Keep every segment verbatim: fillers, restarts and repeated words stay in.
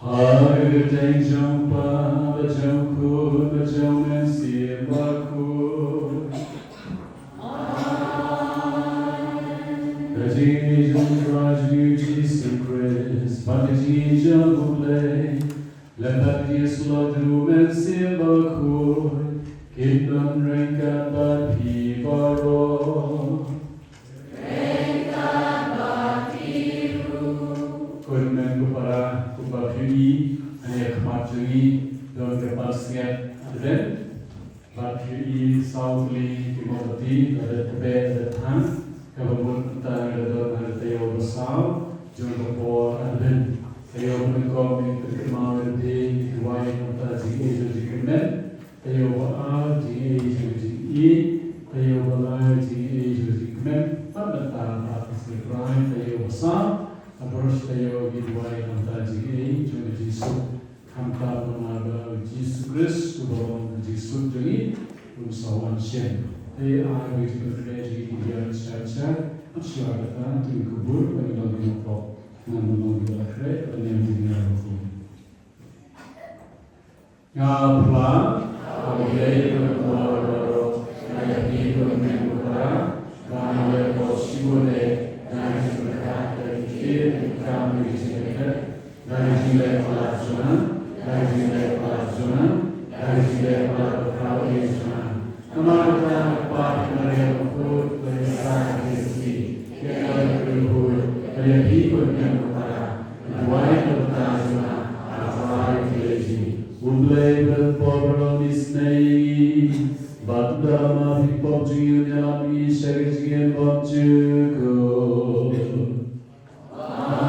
Ha ka kyrteng jong u Kpa bad jong u Khun bad jong u Mynsiem Bakhuid. Ka jingïeit jong u Trai jong ngi u Jisu Khrist bad ka jingïeit jong u Blei, lem bad ka jingïasyllok jong u Mynsiem Bakhuid, kin don ryngkat bad phi baroh. Ko hynmen ko para, kumba phi ïohi, hangne ha khmat jong ngi don ka pansngiat Advent. Bad phi ïohi saw tylli ki mombati, la dep tbeh, la dep thang, kaba mut mynta ka don ha ka taïew ba saw jong ka por Advent. Taïew ba nyngkong ngi pynkynmaw ïa lade, ngi duwai na ka bynta jingïeit jong ka jingkyrmen. Taïew ba ar, jingïeit jong ka jingïeit. Taïew ba lai, jingïeit jong ka jingkmen. Bad mynta pat ka sngi Trai, taïew ba saw, ha ka por taïew, ngi duwai na ka bynta jingïeit jong ka jingsuk. Khamtam namar ba u Jisu Khrist uba long ka jingsuk jong ngi un sa wan shen. Te ai ba ka jingkyrkhu jong ngi ki ïa sha sha, shuwa kata to ngi kubur, ba ngin long ki nongpop. Ngan long ki la khreh, ba ngin long ki nongpop. Nga phla, ha U Blei uba don baroh, nga ïa phi ko hynmen ko para, ba nga la ïoh shibun eh, da ka jingpyrkhat, da ka jingkit, da ka kam, da ka jingpyrkhat, da ka jingleh palat jong nga, da ka jingleh palat jong nga, da ka jingleh palat bakhraw eh jong nga. Namar kata ka kpa ka Maria bakhuid, ba ïa sa ka jingïasyrdoh, ïa ka jingïasyrdoh, ba ïa phi ko hynmen ko para, duwai na ka bynta jong nga ha U Trai U Blei jong ngi. U Blei ba don pop baroh un isynei ïa ngi, bad da ka map jingpop jong ngi un ïalam ïa ngi sha ka jingim bymjukut. Amen.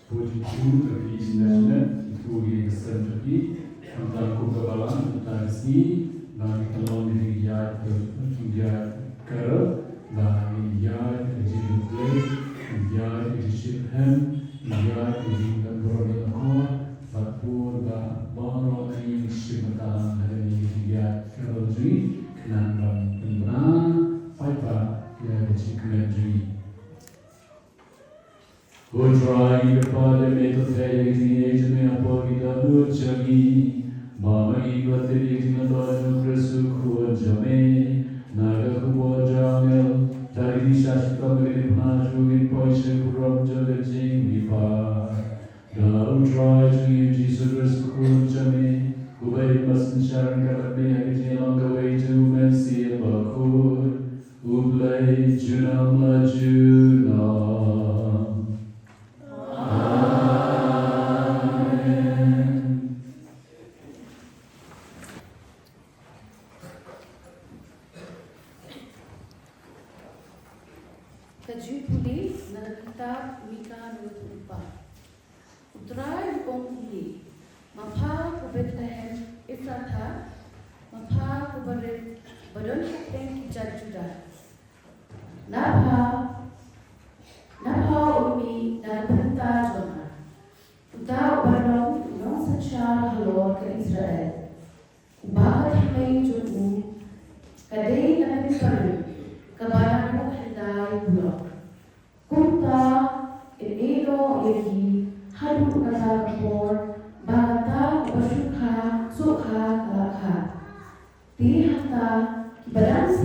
Forty-two, ka phi shisha shisha, ki tu ki ka sem ka phi, khamtam kum ka balang, khamtam ka sngi, ba ngin long ki jingïaid, ki jingïaid carol, ba ngin ïaid ka jingïaid, ngin ïaid ka jingshitrhem, ngin ïaid ka jingïaid burom ïa la khor, bad bun ba baroh ngi ngin shim bynta lang ha kane ka jingïaid carol jong ngi, khnang ban pynbna paidbah ïa ka jingkmen jong ngi. Ko Trai ngi kyrpad ïa me to theh ïa ka jingïeit jong me ha por ki dohnud jong ngi. Ba ma ngi kiba tip ïa ka jingïaid jong u Khrist u Khun jong me. Na ka khubor jong u angel, da ka jingshah shitom bad ka diengphna jong u ngin poi sha ka burom jong ka jingmihpat. Da u Trai jong ngi u Jisu Khrist u Khun jong me, uba im bad synshar ryngkat bad me ha ka jingïalang kawei jong u Mynsiem Bakhuid. U Blei junom la junom. Amen. Ka jingpule na ka kitab Mika, na ka bynta U Trai u ong kumne: Ma pha ko Bethlehem Ephrathah, ma pha ko barit ba don hapdeng ki jait Judah, na pha, na pha un mih na ka bynta jong nga, uta uba long u nongsynshar halor ka Israel, uba ka thymmei jong u ka dei na pynparim kaba naduh hyndai bulok. Kumta in ïeit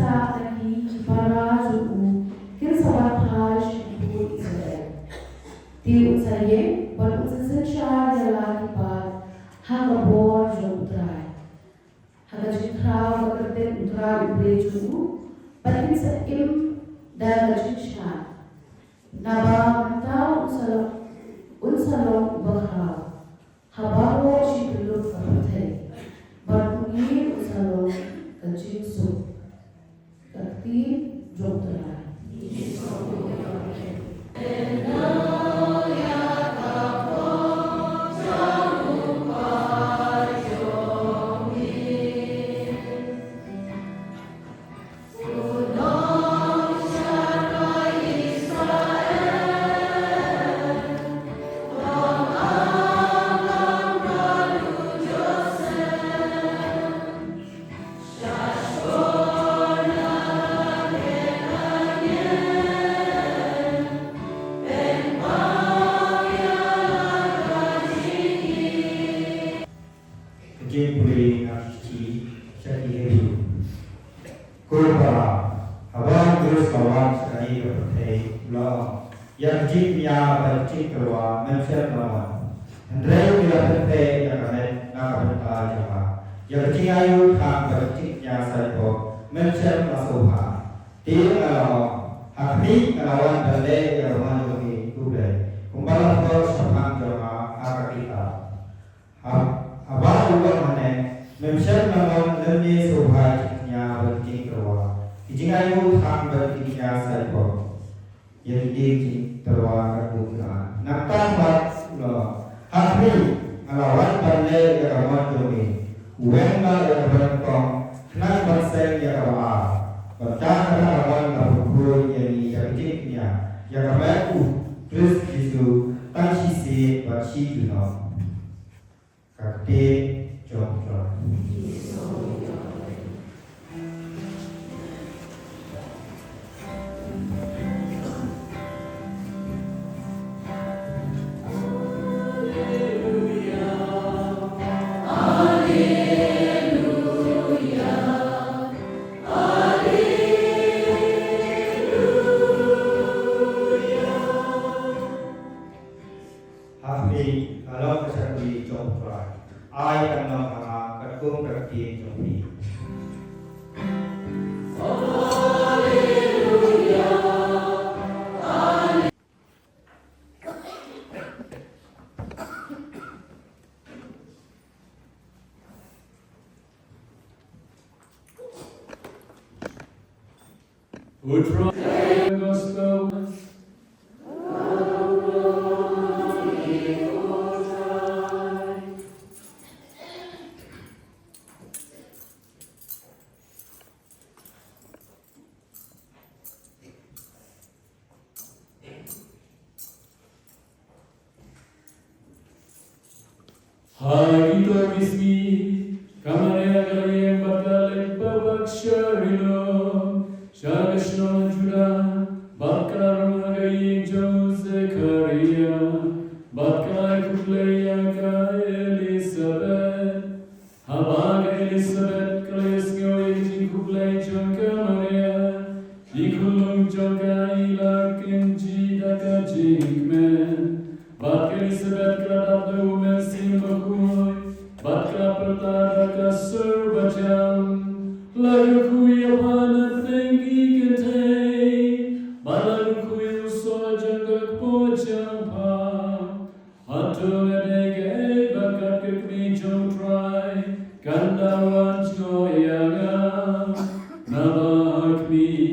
Sa na ki, ki para jong u kin sa wan phai sha ki briew Israel. Te un sa ïeng bad un sa synshar ïa la ki paid ha ka bor jong U Trai, ha ka jingkhraw bad ka kyrteng U Trai U Blei jong u, bad kin sa im da ka jingshngaiñ. Naba mynta un sa long, un sa long uba khraw ha baroh shi tyllup ka pyrthei, bad u ïing un sa long ka jingsuk. Ka ktien jong U Trai. Ka jingpule na ka shithi sha ki Hebru. Ko para, haba u Khrist u la wan sha kane ka pyrthei, u la ong, ïa ka jingkñia bad ka jingtyrwa mem shym la mon. Hynrei me la pynkhreh ïa ka met na ka bynta jong nga. Ïa ka jingainguh thang bad ka jingkñia saitpop mem shym la sngewbha. Te nga la ong, ha khmih, nga la wan ban leh ïa ka mon jong me, ko Blei, kumba la thoh shaphang jong nga ha ka kitab. Ha, haba u ong hangne, mem shym la mon lymne sngewbha ïa ki jingkñia bad ki jingtyrwa, ki jingainguh thang bad ki jingkñia saitpop. Ïa ki dieng jingtyrwa katkum Kanaan. Nangta pat u la ong, ha khmih, nga la wan ban leh ïa ka mon jong me. U weng noh ïa kaba nyngkong, khnang ban seng ïa kaba ar. Bad da kata ka mon la pynkhuid ïa ngi ïa ka jingkñia ïa ka met U Khrist Jisu tang shisien bad shi junom. Ka ktien jong U Trai. Ha khmih, ka long ka shakri jong U Trai. Ai kan long ha nga katkum ka ktien jong phi. U Trai, gospel. Ha kito ki sngi, ka Maria ka la ïeng bad ka la leit bak bak sha ri lum, sha ka shnong Juda, bad ka la rung ha ka ïing jong u Sakaria, bad ka la khublei ïa ka Elisabet. Haba ka Elisabet ka la ïohsngew ïa ka jingkhublei jong ka Maria, i khunlung jong ka i la kynjih da ka jingkmen. Bad ka Elisabet ka la dap da u mynsiem bakhuid, bad ka la pyrta da ka sur bajam. La kyrkhu ïa pha na pdeng ki kynthei, bad la kyrkhu ïa u soh jong ka kpoh jong pha. Hato nga dei kaei bad kat ka kmie jong u Trai kan da wan shuh ïa nga? Naba ha khmih,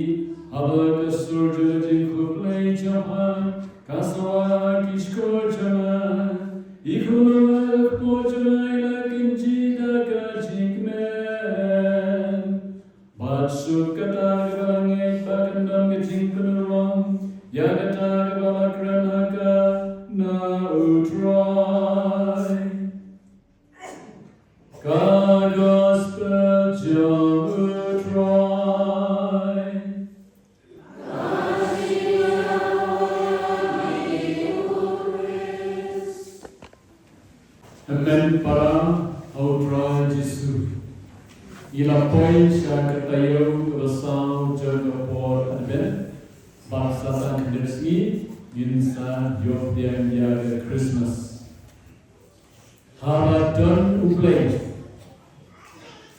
haba ka sur jong ka jingkhublei jong pha ka sawa ha ki shkor jong nga, i khunlung ha ka kpoh jong nga i la kynjih da ka jingkmen. Bad suk kata kaba la ngeit ba kan don ka jingpynurlong ïa kata kaba la kren ha ka na u Trai. Ka gospel jong u Trai. Amen para ha u Trai Jisu. Ngi la poi sha ka taïew kaba san. Sngi ngin sa ïoh pdiang ïa ka Christmas. Haba don U Blei,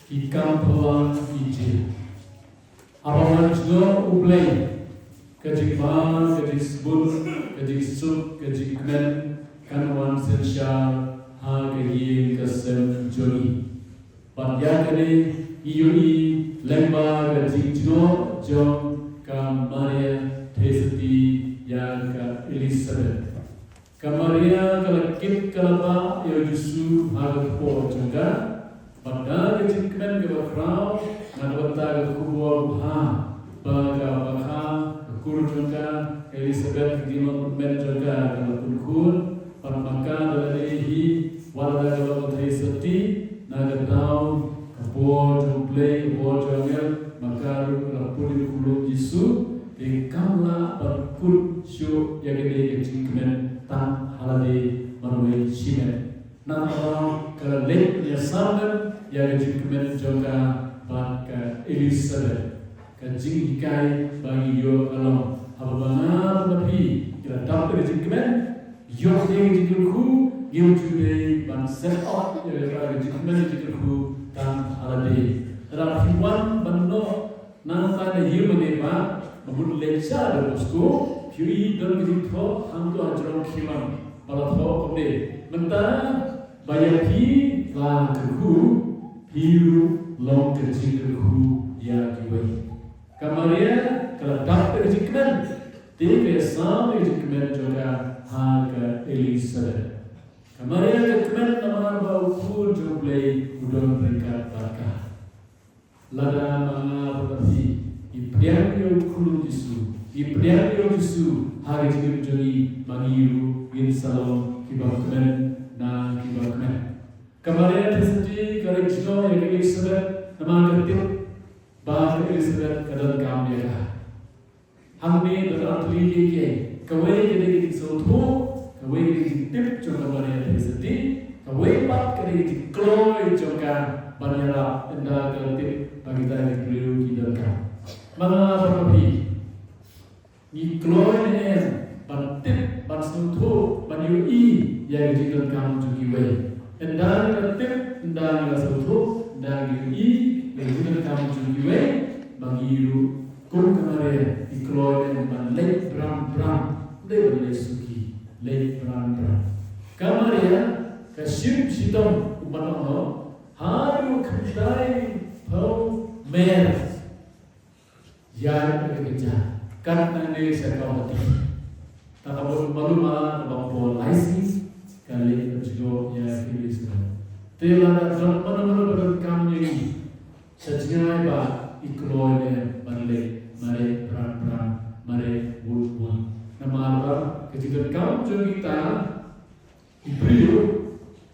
ki kam phylla ki jia. Haba wan jngoh U Blei, ka jingbha, ka jingsbun, ka jingsuk, ka jingkmen kan wan synshar ha ka ïing ka sem jong ngi. Bad ïa kane ngi ïohi lyngba ka jingjngoh jong ka Maria Theisotti ïa ka Elizabeth. Ka Maria ka la kit ka la bah ïa u Jisu ha ka kpoh jong ka. Bad da ka jingkmen kaba khraw, na ka bynta ka khubor babha ba ka bakha, ka kur jong ka, ka Elizabeth, ka jingmut kmen jong ka, ka la pun khun. Bad ma ka da lade hi, wat la ka long ka Theisotti, na ka daw ka bor jong U Blei, ka bor jong angel, ma ka ruh ka la pun ïa u khunlung Jisu. Te kam lah ban kut shuh ïa kane ka jingkmen tang ha lade marwei shimet. Namar ka la leit ban ïasam lem ïa ka jingkmen jong ka bad ka Elizabeth. Ka jinghikai ba ngi ïoh ka long, haba ma nga bad ma phi ngi la dap da ka jingkmen, ïoh ïa ka jingkyrkhu, ngim ju dei ban set off ïa ka jingkmen, jingkyrkhu tang ha lade. Lada phi wan ban noh nangta na ïing mane ba, ba mut leit sha Don Bosco, phi ïohi don ka jingthoh hangto hajrong khmat ba la thoh kumne: Mynta ba ïa phi la kyrkhu, phi ruh long ka jingkyrkhu ïa kiwei. Ka Maria ka la dap da ka jingkmen, te ka ïasam ïa ka jingkmen jong ka ha ka Elizabeth. Ka Maria ka kmen namar ba u Khun jong U Blei u don ryngkat bad ka. Lada ma nga bad ma phi ngi pdiang ïa u Khunlung Jisu, ngi pdiang ïa u Jisu ha ka jingim jong ngi, ma ngi ruh ngin sa long kiba kmen na kiba kmen. Ka Maria Theisotti ka leit jngoh ïa ka Elizabeth namar ka tip ba ka Elizabeth ka donkam ïa ka. Hangne don ar tylli kiei kiei. Kawei ka dei ka jingsngewthuh, kawei ka dei ka jingtip jong ka Maria Theisotti, kawei pat ka dei ka jingkloi jong ka ban ïarap ynda ka la tip ba kita ki briew ki donkam. Ma nga bad ma phi ngi kloi ne em ban tip, ban sngewthuh, ban ïohi ïa ka jingdonkam jong kiwei? Ynda ngi la tip, ynda ngi la sngewthuh, ynda ngi ïohi ïa ka jingdonkam jong kiwei, ba ngi ruh kum ka Maria ngi kloi ne em ban leit bran bran, ym dei ban leit suki, leit bran bran. Ka Maria ka shim shitom, kumba ngi ong, haduh khyndai phew mer ïaid da ka kjat, kat nangne sha kaw hati. Te ka bun malu ma kaba bun lai sngi ka leit ban jngoh ïa ka Elizabeth. Te lada don mano mano ba donkam ïa ngi, sa jngai ba ngi kloi ne em ban leit, mareh bran bran, mareh wut wut. Namar ba ka jingdonkam jong kita ki briew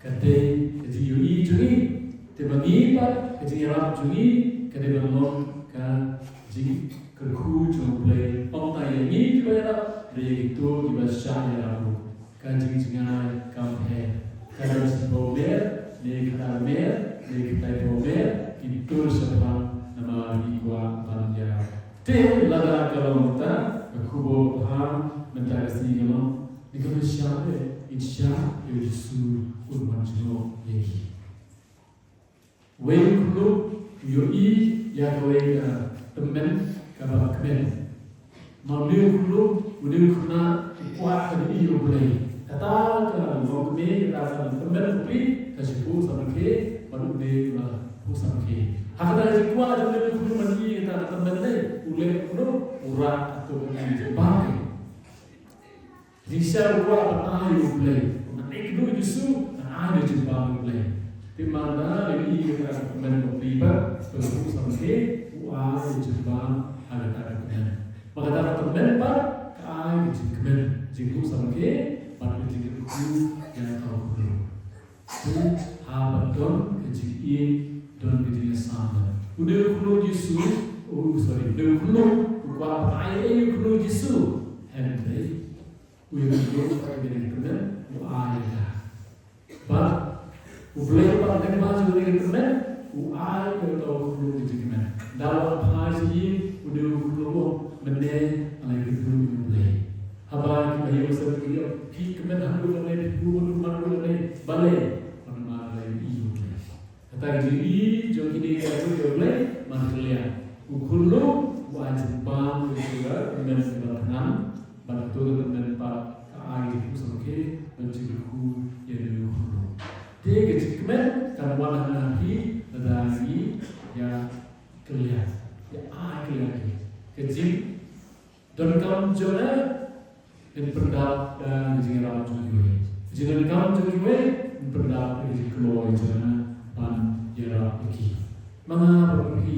ka dei ka jingïohi jong ngi. Te ma ngi pat ka jingïarap jong ngi ka dei ban long ka jingkyrkhu jong U Blei, ym tang ïa ngi kiba ïarap, hynrei ïa kito kiba shah ïarap ruh. Ka jingjngai kam heh. Ka don shiphew mer ne khatar mer ne khatar phew mer, ki tur shaphang namar ngi kwah ban ïarap. Te lada ka long mynta, ka khubor babha mynta ka sngi ka long, ngi kwah ban shah, eh, ngin shah ïa u Jisu un wan jngoh ïa ngi. Wei u khunlung u ïohi ïa kawei ka tymmen kaba kmen. Ma une u khunlung, une u khynnah u kwah ban ïohi ïa U Blei. Kata ka longkmie, kata ka tymmen bapli ka shu phuh samrkhie bad une u la phuh samrkhie. Ha kata ka jingkwah jong une u khunlung ban ïohi ïa kata ka tymmen, u leh kumno? U rah katto katne ka jingbam. Jingshisha u kwah ban ai ïa U Blei. Ngan ïakynduh ïa u Jisu, ngan ai ïa u jingbam ïa U Blei. Te mynta lada ngi ïohi ïa kata ka tymmen bapli pat, ka shu phuh samrkhie, u ai ïa u jingbam ha kata ka tymmen. Bad kata ka tymmen pat ka ai ka jingkmen, jingphuh samrkhie bad ka jingkyrkhu ïa kata u khunlung. Te haba don ka jingïeit, don ka jingïasam. Une u khunlung Jisu, oh, sorry, une u khunlung u kwah ban ai ei ei ïa u khunlung Jisu, hynrei u ïakynduh ïa ka tymmen, u ai ïa ka. Bad U Blei pat lyngba jong kane ka tymmen u ai ïa uta u khunlung ka jingkmen. Ynda u wan phai sha ïing, une u khunlung u ong, mynne nga la ïakynduh ïa U Blei. Phi kmen haduh kane, phi buh haduh man haduh kane, balei? Namar lei ïohi ïa U Blei. Kata ka jingïohi jong kine ki ïathuh ïa U Blei markylliang. U khunlung u ai jingbam ïa ka tymmen kaba thngan, bad kato ka tymmen pat ka ai ïa u samrkhie ban jingkyrkhu ïa une u khunlung. Te ka jingkmen kan wan ha ngi lada ngi ïa kylliang, ïa ai kylliang ïa ka jing donkam jong nga, ngin pyndap da ka jingïarap jong kiwei. Ka jingdonkam jong kiwei, ngin pyndap da ka jingkloi jong nga ban ïarap ïa ki. Ma nga bad phi,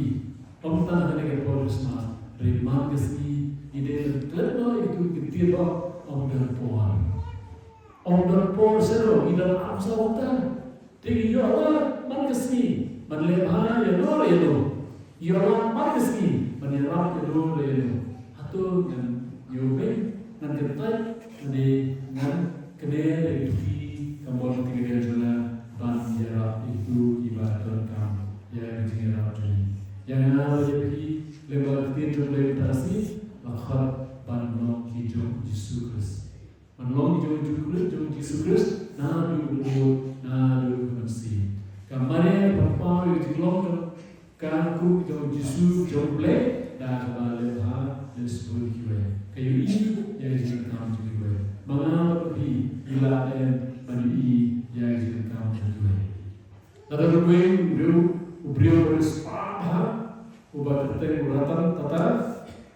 ym tang ha kane ka por Christmas, hynrei man ka sngi, ngi dei ban klet noh ïa kito ki ktien ba ym don por. Ym don por shuh ruh, ngi don arphew saw kynta. Te ngi ïoh lad man ka sngi ban leh bha ïa no re ïa no. Ngi ïoh lad man ka sngi ban ïarap ïa no re ïa no. Hato ngan ïoh beiñ, ngan kyntait, lane ngan kner ïa ka duty kaba bun ka dei jong nga ban ïarap ïa kito kiba donkam ïa ka jingïarap jong ngi. Ïa nga bad ïa phi, lyngba ka ktien jong U Blei mynta ka sngi, la khot ban long ki jong U Jisu Khrist. Ban long ki jong U Jisu Khrist, jong U Jisu Khrist, naduh u dud, naduh u mynsiem. Ka Maria ka pynpaw ïa ka jinglong jong ka kum jong U Jisu, jong U Blei, da kaba leh bha, leh sbun ïa kiwei. Ka ïohi ïa ka jingdonkam jong kiwei. Ma nga bad phi, ngi lah ban ïohi ïa ka jingdonkam jong kiwei. Lada u briew, u briew, u briew u riewspah bha, uba kyrteng u Ratan Tata,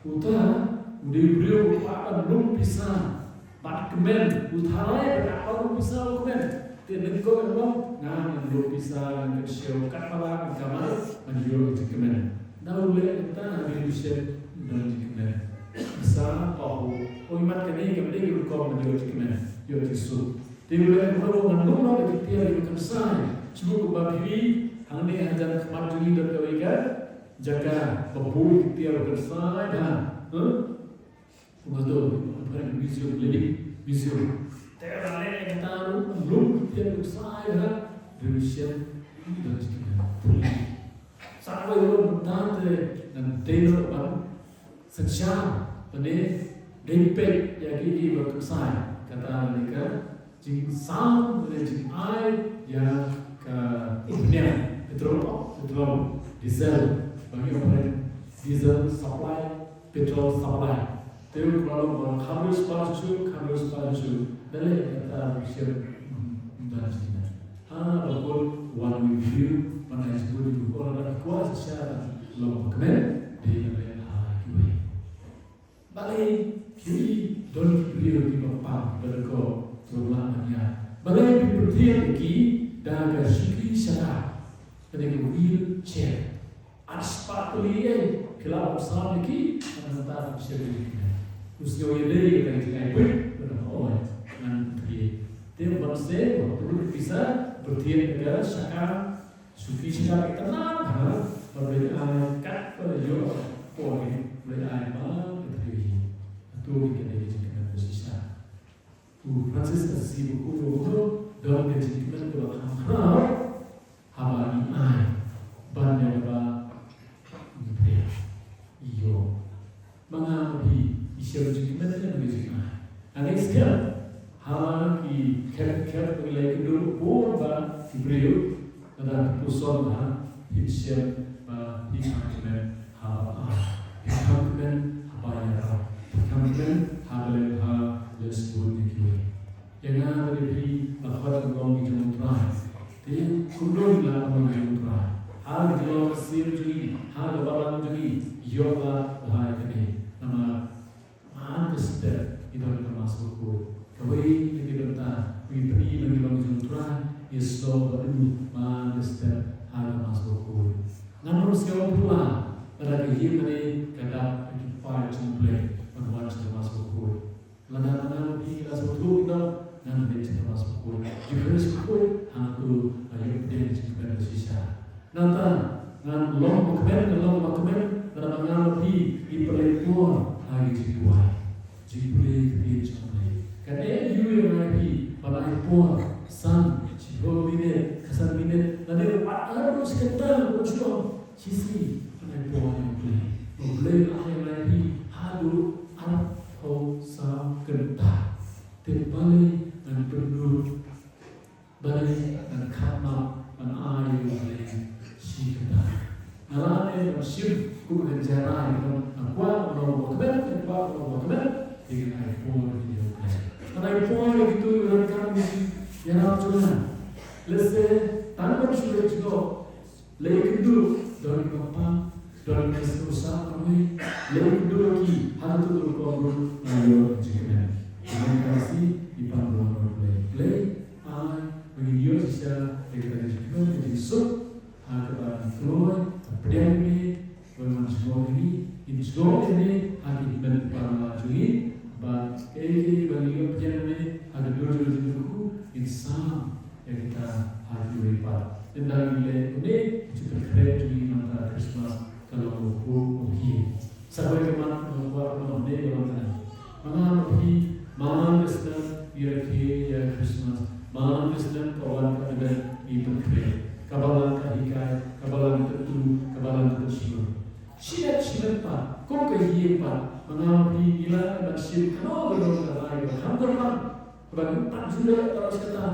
uta u dei u briew uba kwah ban lum pisa bad kmen, u tharai ba da lum pisa u kmen. Te nyngkong nyngkong, nga ngan lum pisa, ngan kynshew katba lah ngan kamai ban ïoh jingkmen. Da u leh kumta, u dei u shem ban jingkmen. Pisa pahuh, u imat kane kam dei rukom ban ïoh jingkmen, ïoh jingsuk. Te u leh kumno? Ngan lum noh da ki tiar kiba kynsai. Shu kumba phi, hangne hajan khmat jong ngi don kawei ka jaka ba bun ki tiar ba kynsai bha. Huh? Kumba to, phareng museum, living museum. Te la leh kata ruh, lum ki tiar ba kynsai bha. Dei shem don jingkmen. Sa kawei ruh mynta te ngan dei ruh ban synshar, lane dei peit ïa ki, ki ba kynsai. Kata lane ka jingsam lane jingai ïa ka umphniang petrol, petrol, diesel, ba ngi ong phareng diesel supply, petrol supply. Te u kwah long ba kham riewspah shuh, kham riewspah shuh. Balei? Kata u shem, hmm, ban jingkmen. Ha, ba bun wan u briew ban ai sbun ïa u, ko lada kwah shisha ban long ba kmen, dei ban leh bha ïa kiwei. Balei? Ki don ki briew kiba pang, ba don ko, kiba lah ban ïaid. Balei phi pyntieng ïa ki da ka shuki shaka, da ka wheelchair? Ar spah tylli ïa, phi lah ban sam ïa ki, ngan nangta phin shim ïa ki. U sngew ïadei ïa ka jingai buit, ba nang oi, ngan pyntieng. Te ban seh, ba pynlut pisa, pyntieng ïa ka shaka, shuki shaka itynnad, ha, ba Blei ai kat ba la ïoh, ko ni, Blei ai ba ka trei hi. Hato ki ka dei ka jingkmen ba shisha. U Francis Assisi u ong, don ka jingkmen kaba kham khraw haba ngi ai ban ïa kaba ngi pdiang. Ïoh. Ma nga ma phi, ngi shem jingkmen ne ngi jingai? Hangne skhem ha ki khep khep ba ngi la ïakynduh bun ba ki briew, lada phi puson bha, phin shem ba phi kham kmen haba ai, phi kham kmen haba ïarap, phi kham kmen haba leh bha, leh sbun ïa kiwei. Ïa nga bad ïa phi la khot ban long ki jong U Trai. Te kumno ngi lah ban long ki jong U Trai? Ha ka jinglong ka sim jong ngi, ha ka balang jong ngi, ïoh la bha ïa kane. Namar man ka step ngi don ka Mass Bakhuid. Kawei na ki bynta ba ngi pyni ba ngi long ki jong U Trai, ngi snoh bad u, man ka step ha ka Mass Bakhuid. Ngan ym sngew pura lada ka ïing kane ka dap ïa ki paid jong U Blei ban wan sha ka Mass Bakhuid. Lada ma nga ma phi ngi la sngewthuh ïa kine, ngan leit sha ka Mass Bakhuid, Eucharist Bakhuid, hangto la ïoh pdiang jingkmen ba shisha. Nangta ngan long ba kmen, ngan long ba kmen lada ma nga ma phi ngi pynleit por ha ki jingduwai, jingpule ktien jong U Blei. Kan ïoh ïa nga ïa phi ban ai por san, shiphew minit, khatsan minit, lane wat haduh shi kynta ban shu ong, shisngi ban ai por ïa U Blei. U Blei la ai ïa nga ïa phi haduh arphew saw kynta. Te ba Kmen, kmen, kmen, kmen, kmen, kmen, kmen, kito ïa ka kam ïa ram jong nga. Lehse tang ban shu leh jingong, leh ïa kynduh, don ki kpa, don ki sngewsih, leh ïa kynduh ki, ha kato ka rukom ruh nga ïoh jingkmen. Kmen ka si, i pan ruh ruh Blei. Blei, ai ba ngin ïoh shisha ïa ka jingkmen, ka jingsuk, ha kaba ngi kloi, ka pdiang ïa me, ba ngi man jngoh ïa me, ngin jngoh ïa me ha ki hynmen ki para jong ngi, bad kaei kaei ba ngi ïoh pdiang ïa me ha ka dur jong ka jingkyrkhu, ngin sam ïa kita ha kiwei pat. Ynda ngi leh kumne, ka jingpynkhreh jong ngi mynta Christmas ka long kaba khuid. Sa kawei ka mat nga kwah ban ong hangne ka long kane. Ma nga ma phi, man ka snem ngi rakhe ïa Christmas, man ka snem ka wan ka Advent ngi pynkhreh. Kaba lan ka hikai, kaba lan ka tu, kaba lan ka shlur. Shi miet shi miet pat, kum ka ïing pat, ma nga ma phi ngi lah ban shim kano kano ka rai ba kham kyrpang. Ba ngin pat ju leh tang shi katta.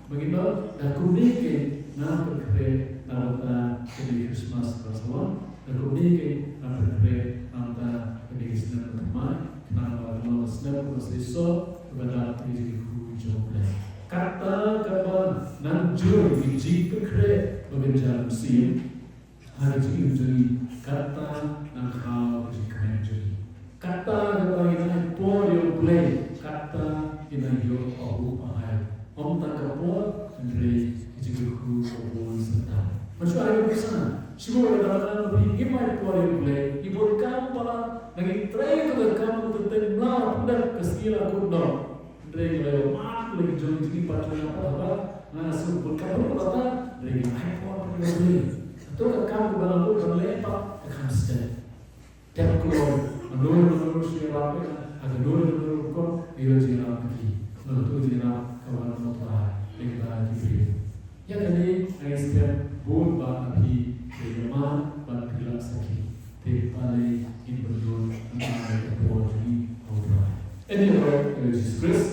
Ba ngin ong da kumne keiñ nga pynkhreh na bynta ka dei Christmas ba sa wan. Da kumne keiñ nga pynkhreh na bynta ka dei ka snem ba thymmai. Khnang ba ka long ka snem kaba shisha kaba dap ïa ka jingkyrkhu jong U Blei. Kata kaba nang jur ïa ka jingpynkhreh ba ngin jan mynsiem. Ha ka jingim jong ngi, kata nang khaw ka jingkmen jong ngi. Kata kaba ngi nang ai por ïa U Blei, kata ngi nang ïoh pahuh pahai. Ym tang ka por, hynrei ka jingkyrkhu ka bun syrtam. Mynshuwa ïa ka pisa, shuwa ïa ka dang nang ngi ai por ïa U Blei, ngi bun kam palat, nang ngi trei ka kam ka teng mla pyndat ka sngi la kut noh. Hynrei ngi la ïoh mad la ki jong jingim pat jong nga pat haba nga sngewbha ka bun kata, hynrei ngi ai por ïa U Blei. Hato ka kam kaba nga lut ban leh pat ka kham step. Dep kloi, hano hano shu ïarap ïa nga, ha kano kano rukom ngi ïoh jingïarap na ki. Nangta jingïarap ka wan na U Trai, lem bad ki briew. Ïa kane nga ngeit skhem bun bah na phi phi ïa mad bad phi la sakhi. Te balei ngin bynrung na ka por jong ngi ha U Trai. Ïa kane ka por jong U Jisu Khrist.